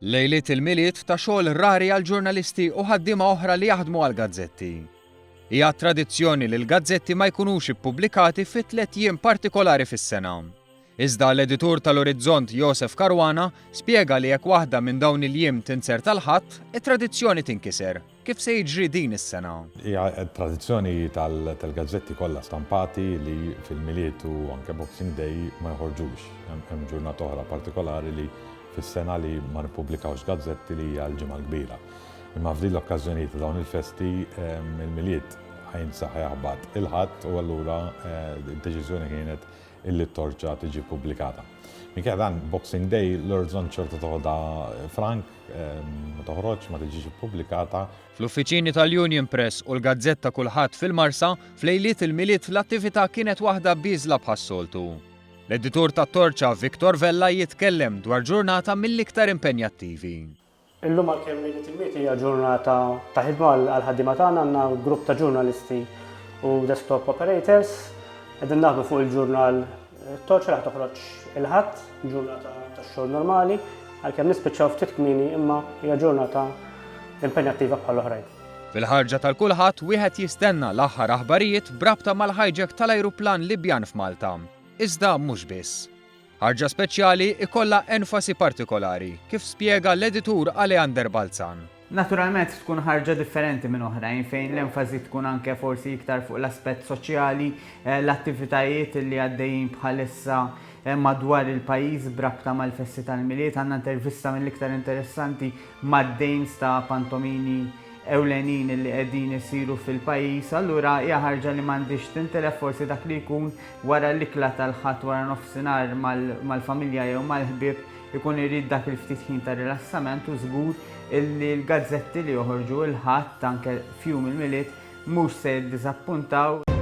Lejliet il-Milied ta' xogħol rari għal ġurnalisti u ħaddiema oħra li jaħdmu għall-gazzetti. Hija tradizzjoni li l-gazzetti ma jkunux ippubblikati fi tlett jiem partikolari fis-sena. Iżda l-editur tal-Orizzont Josef Caruana spjega li jekk waħda minn dawn il-jiem tinzerta l-Ħadd, it-tradizzjoni tinkiser, kif se jiġri din is-sena. Hija tradizzjoni tal-gazzetti kollha stampati li fil-Milied u anke Boxing Day ma joħorġux. Hemm ġurnata oħra partikolari li fis-sena li ma nippubblikawx gazzetti li hija l-Ġimgħa l-Kbira. Imma f'din l-okkażjoni ta' dawn il-festi il-Milied ħajnsa ħajaħbat il-Ħadd u allura d-deċiżjoni kienet illi t-torċa tiġi ppubblikata. Minkejja dan, Boxing Day l-Orizzont xorta toħodha frank, ma toħroġx, ma tiġix ippubblikata. Fl-uffiċini tal-Union Press u l-gazzetta Kulħadd fil-Marsa, f'lejliet il-Milied l-attività kienet waħda bieżla bħas-soltu. L-editur tat-Torċa Victor Vella jitkellem dwar ġurnata mill-iktar impenjattivi. Illum għalkemm Lejliet il-Milied hija ġurnata ta' ħidma għall-ħaddiema tagħna għandna grupp ta' ġurnalisti u desktop operators qegħdin naħdmu fuq il-ġurnal Torċa li ħa toħroġ il-Ħadd, ġurnata tax-xogħol normali, għalkemm nispiċċaw ftit kmieni imma hija ġurnata impenjattiva bħall-oħrajn. Fil-ħarġa tal-Kulħadd wieħed jistenna l-aħħar aħbarijiet b'rabta mal-hijack tal-ajruplan Libjan f'Malta. Iżda mhux biss. Ħarġa speċjali ikollha enfasi partikolari, kif spjega l-editur Aleander Balzan. Naturalment tkun ħarġa differenti minn oħrajn fejn l-enfasi tkun anke forsi iktar fuq l-aspett soċjali, l-attivitajiet li għaddejjin bħalissa madwar il-pajjiż b'rabta mal-festi tal-Milied. Għandna intervista mill-iktar interessanti mad-dames ta' pantomini ewlenin li qegħdin isiru fil-pajjiż, allura hija ħarġa li m'għandhiex tintilef forsi dak li jkun wara l-ikla tal-Ħadd wara nofsinhar mal-familja jew mal-ħbieb ikun irid dak il-ftit ħin ta' rilassament u żgur illi l-gazzetti li joħorġu il-Ħadd anke f'jum il-Milied mhux se jiddiżappuntaw.